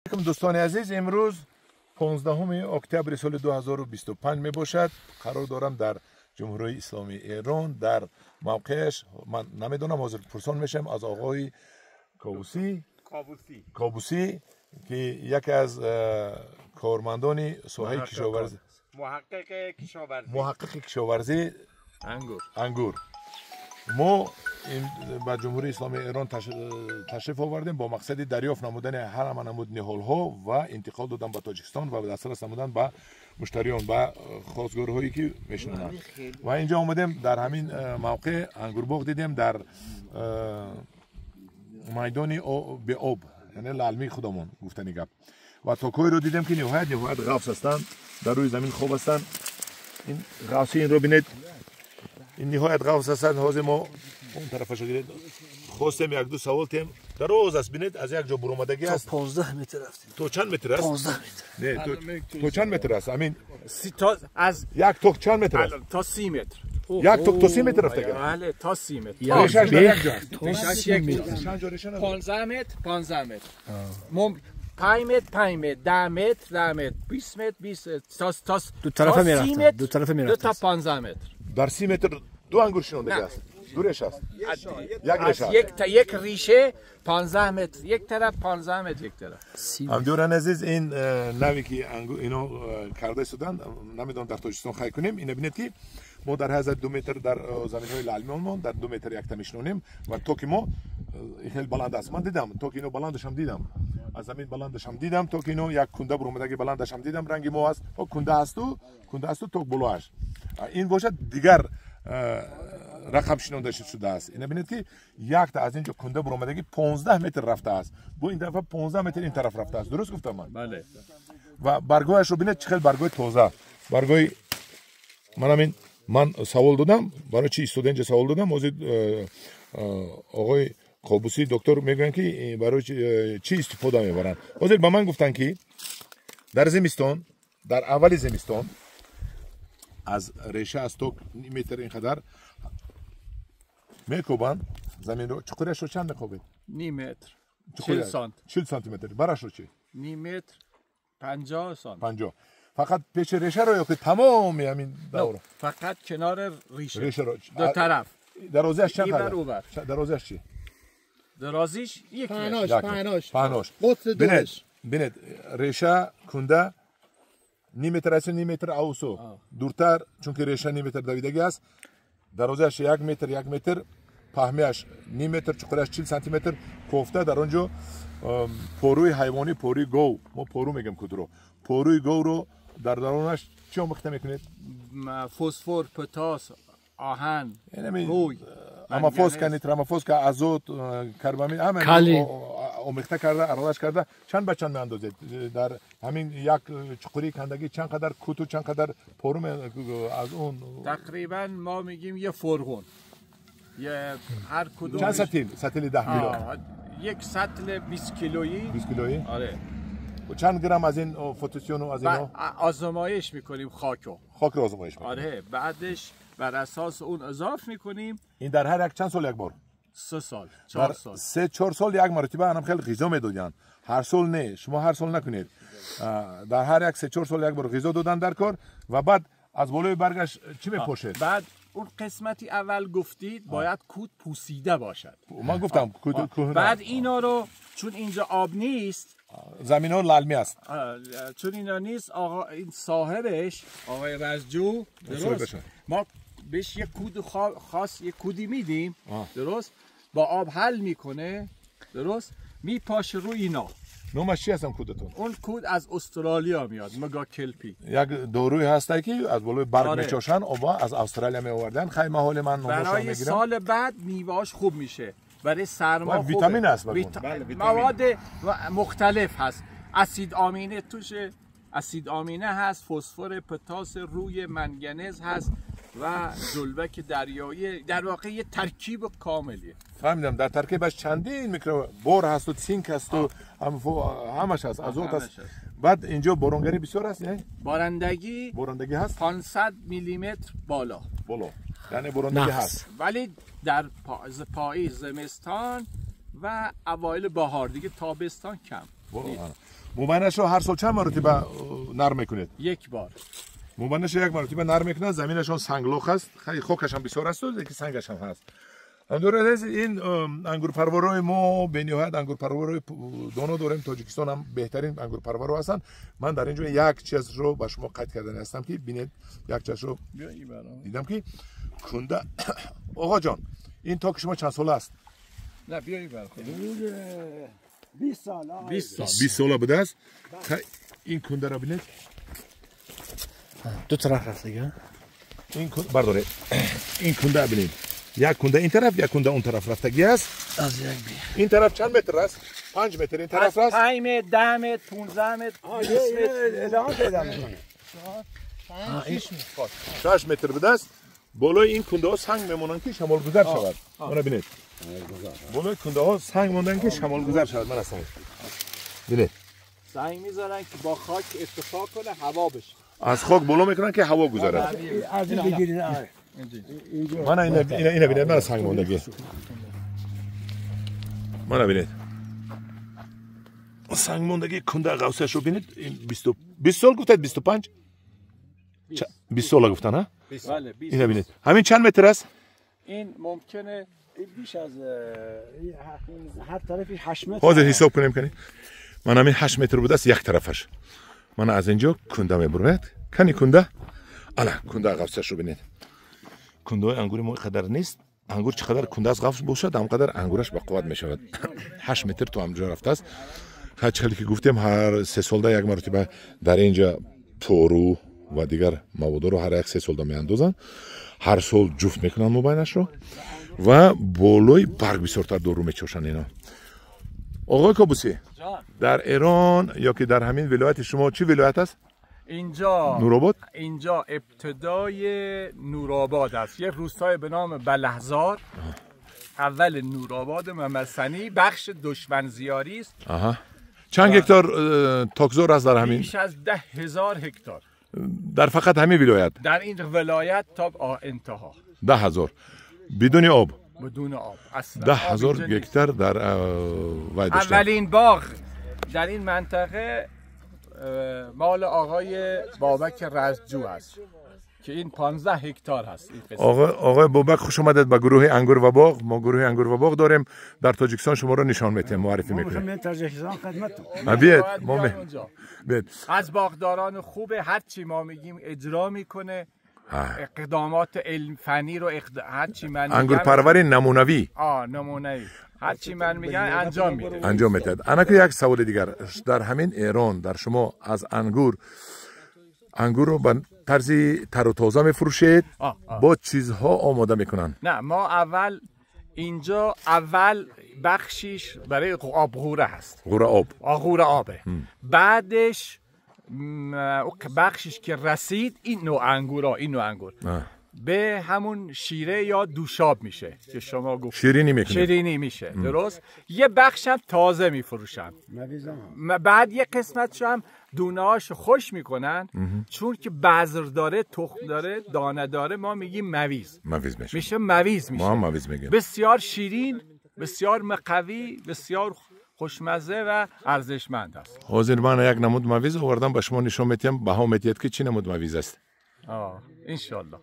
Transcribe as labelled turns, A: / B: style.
A: Дӯстони азиз, имрӯз 15 октябри соли 2025 мебошад. Қарор дорам дар Ҷумҳурии Исломии Эрон, дар мавқеаш ман намедонам, ҳозир пурсон мешавам аз оғои Кобусӣ, Кобусӣ, ки яке аз кормандони соҳаи кишоварзӣ, муҳаққиқи кишоварзӣ, ангур. Мо ба Ҷумҳурии Исломии Эрон ташриф овардем бо мақсади дарёфт намудани ҳама намуд ниҳолҳо ва интиқол додан ба Тоҷикистон ва дастрас намудан ба муштариён, ба хостгорҳое ки мешинонанд. Ва инҷо омадем, дар ҳамин мавқеъ ангурбоғ дидем, дар майдони беоб, яъне лаълмии худамон гуфтани гап, ва токҳоеро дидем, ки ниҳоят ниҳоят ғафс ҳастанд, дар рӯи замин хоб ҳастанд. Ин ғафси инро бинед, ин ниҳоят ғафс ҳастанд. Ҳозир мо он тарафашо гиред, хостем як ду савол тем. Дароз аст, бинед, аз як ҷо буромадагӣ аст.
B: 15 метр рафтем.
A: То чанд метр аст?
B: 15 метр.
A: Не, то чанд метр аст амин?
C: Аз
A: як ток чанд метр аст?
C: То 30 метр.
A: Як ток то 30 метр рафтага?
C: Бале, то 30 метр.
A: Решаш дар як ҷо аст.
C: Решаш як ҷо.
A: Чанд ҷо реша надорад?
C: 15 метр, 15 метр. 5 метр, 5 метр, 10 метр, 10 метр, 20 метр, 20 تا
B: دو طرفه میرفتن، دو طرفه میرفتن.
C: دو تا 15 متر.
A: در 30 متر دو انگور شنوندگی است. دو ریشه است. یک ریشه.
C: یک تا یک ریشه 15 متر یک طرف، 15 متر یک طرف.
A: همدیوران عزیز، این نوی که اینا کرده شدن، نمیدونم در تاجیکستان خی کنیم. اینو ببینید که ما در حد 2 متر در زمین های لعلمی در 2 متر یک تا میشنونیم و توک ما خیلی بلند است. من دیدم توک اینو بلندش هم دیدم، از زمین بلندش هم دیدم، توک اینو یک کنده برآمدگی بلندش هم دیدم، رنگ ما است و کنده است و کنده است و توک بلوش. این باشد دیگر رقم شنونده شده است. اینو ببینید که یک تا از اینجا کنده برآمدگی 15 متر رفته است، با این دفعه 15 متر این طرف رفته است. درست گفتم من؟
C: بله.
A: و برگویش رو ببینید چه خیلی برگوی تازه، برگوی من همین من سوال دادم برای چی ایستاده اینجا سوال دادم. از آقای قابوسی دکتر میگن که برای چی استفاده میبرن. حاضر به من گفتن که در زمستان، در اول زمستان از ریشه از توک نیم متر اینقدر میکوبن زمین رو. چقدرش رو چند میکوبید؟
C: نیم متر، 40 سانت.
A: 40 سانتی متر. برش رو چی؟
C: نیم متر 50 سانت.
A: 50. فقط پیش ریشه رو یا که تمام همین دور؟
C: فقط کنار ریشه.
A: ریشه رو
C: دو طرف.
A: درازیش چند قدر؟ درازیش چی؟
C: درازیش یک متر.
D: پهناش.
A: پهناش.
D: قطر دورش.
A: ببینید ریشه کنده نیم متر است، نیم متر اوسو دورتر، چون که ریشه نیم متر دویدگی است. درازیش 1 متر، 1 متر، پهمیش نیم متر، چقرش 40 سانتی متر. کوفته در اونجا پوروی حیوانی، پوروی گاو، ما پورو میگیم کدرو، پوروی گاو رو در درونش چی آمیخته میکنید؟
C: فسفر، پتاس، آهن، روی،
A: امافوسکا، نیترامافوسکا، ازوت، کربامید، همه آمیخته کرده، ارالش کرده. چند به چند میاندازید در همین یک چقوری کندگی؟ چند قدر کوتو، چند قدر پورو از اون؟
C: تقریبا ما میگیم یه فرغون، یه هر کدوم
A: چند سطیل؟ سطیل 10 کیلو.
C: یک سطل 20 کیلویی.
A: 20 کیلویی؟
C: آره.
A: و چند گرم از این فوتوسیون و از اینا؟
C: آزمایش میکنیم خاکو.
A: خاک رو آزمایش میکنیم.
C: آره، بعدش بر اساس اون اضاف میکنیم.
A: این در هر یک چند سال یک بار؟
C: 3 سال، 4 سال.
A: 3 4 سال یک مرتبه. انم خیلی غذا میدادن. هر سال نه، شما هر سال نکنید. در هر یک 3 4 سال یک بار غذا دادن در کار. و بعد از بالای برگش چی میپوشید؟
C: بعد اون قسمتی اول گفتید باید کود پوسیده باشد.
A: من گفتم کود.
C: بعد اینا رو چون اینجا آب نیست،
A: زمین ها للمی است،
C: چون اینا نیست، آقا این صاحبش آقای رزجو، درست، ما بهش یک کود خاص، یک کودی میدیم، درست، با آب حل میکنه، درست، میپاشه روی اینا.
A: نامش چی هستم کودتون؟
C: اون کود از استرالیا میاد، مگا کلپی.
A: یک داروی هست که از بالای برگ میچاشن، آبا از استرالیا می آوردن. خیلی حال من نامش
C: برای
A: میگیرم.
C: سال بعد میوه‌اش خوب میشه، برای سرما خوبه.
A: ویتامین است.
C: مواد مختلف هست، اسید آمینه توش، اسید آمینه هست، فسفر، پتاس، روی منگنز هست و جلبک دریایی. در واقع یه ترکیب کاملیه.
A: فهمیدم. در ترکیبش چندین میکرو بور هست و سینک هست و همش هست، ازوت هست. بعد اینجا بارانگری بسیار هست، نه؟ بارندگی هست
C: 500 میلی متر بالا.
A: بالا. یعنی بارندگی هست.
C: ولی در پاییز، زمستان و اوایل بهار، دیگه تابستان کم.
A: Мубайнашро ҳар сол чанд маротиба нар мекунед?
C: Як бор.
A: Мубайнашро як маротиба нар мекунад. Заминашон санглох аст, хокаш ҳам бисёр аст, лекин сангаш ҳам ҳаст. Ҳамдор ин ангурпарварҳои мо бениҳоят ангурпарварҳои доно дорем. Тоҷикистон ҳам беҳтарин ангурпарварҳо ҳастанд. Ман дар ин ҷо як чизро ба шумо қайд кардани ҳастам ки бинед, як чизро дидам ки кунда. Оғоҷон, ин токи шумо чанд сола аст?
C: Не, биё ин бар.
B: 20 сол.
A: 20 сола будааст. Ин кундаро бинед.
B: Ду тараф рафтага.
A: Ин бардоред. Ин кунда бинед. Як кунда ин тараф, як кунда он тараф рафтагӣ аст.
B: Аз як би.
A: Ин тараф чанд метр аст? 5 метр ин тараф аст.
C: 5 метр, 10 метр, 15 метр, 20 метр.
B: ادامه پیدا میکنه.
A: 6 метр будааст. Болои ин кундаҳо санг мемонанд ки шамолгузар шавад. Мана бинед. Болои кундаҳо санг монданд ки шамолгузар шавад. Мана санг. Бинед.
C: Санг мезананд ки бо хок اتفاق کنه هوا بشه.
A: Аз хок боло мекунанд ки ҳаво гузарад.
B: Аз ин бигиред.
A: Мана ина бинед, мана санг мондагӣ. Мана бинед. Санг мондагӣ кунда ғавсашро бинед. 20 сол гуфтед, 25? 20 сола гуфтан, ҳа?
C: بله 20.
A: اینا ببینید همین چند متر است؟
C: این ممکنه
B: بیش از هر طرفی 8 متر.
A: حاضر حساب کنیم کنیم. من همین 8 متر بوده است یک طرفش. من از اینجا کنده میبرم. کنی کنده؟ الا کنده قفسش رو ببینید. کنده انگور ما قدر نیست. انگور چقدر کنده از قفس باشد همقدر انگورش با قوت میشود. 8 متر تو همجا رفته است. هر چقدر که گفتیم هر 3 سال یک مرتبه در اینجا پرو و دیگر مواد رو هر یک 3 سال میاندازن. هر سال جفت میکنن مبینش رو و بالای برگ بسیارتر دارو میچوشن اینا. آقای کابوسی، در ایران یا که در همین ولایت شما چی ولایت است؟
C: اینجا
A: نورآباد؟
C: اینجا ابتدای نورآباد است. یک روستای به نام بلهزار. اول نورآباد ممسنی، بخش دشمنزیاری است.
A: آها. چند هکتار تاکزار است در همین؟
C: بیش از 10,000 هکتار.
A: در فقط همین ولایت؟
C: در این ولایت تا انتها.
A: 10,000 بدون آب؟
C: بدون آب اصلا.
A: 10,000 هکتار در وای داشتن.
C: اولین باغ در این منطقه مال آقای بابک رزجو است که این 15 هکتار هست. این
A: آقای بابک خوش آمدید به گروه انگور و باغ. ما گروه انگور و باغ داریم در تاجیکستان، شما رو نشان میتیم، معرفی میکنیم.
B: ما تاجیکستان خدمتتون.
A: بیاید ما بیاید.
C: از باغداران خوبه، هر چی ما میگیم اجرا میکنه. اقدامات علم فنی رو هر چی من میگم،
A: انگور پروری نمونوی.
C: نمونه‌ای. هر چی من میگم انجام میده.
A: انجام میده. انا که یک سوال دیگر، در همین ایران در شما از انگور رو به طرز تر و تازه میفروشید؟ با چیزها آماده میکنن؟
C: نه، ما اول اینجا اول بخشیش برای آب غوره هست.
A: غوره آب.
C: غوره آبه. بعدش بخشیش که رسید این نوع انگورا، این نوع انگور به همون شیره یا دوشاب میشه که شما گفت
A: شیرینی میکنه.
C: شیرینی میشه. درست. یه بخش هم تازه میفروشن. بعد یه قسمتش هم دونه‌هاش خوش میکنن، چون که بذر داره، تخم داره، دانه داره، ما میگیم مویز.
A: مویز میشه.
C: میشه مویز میشه.
A: ما هم مویز میگیم.
C: بسیار شیرین، بسیار مقوی، بسیار خوشمزه و ارزشمند است.
A: حاضر من یک نمود مویز آوردم به شما نشون میدم، بها میدید که چی نمود مویز است.
C: ان شاء الله.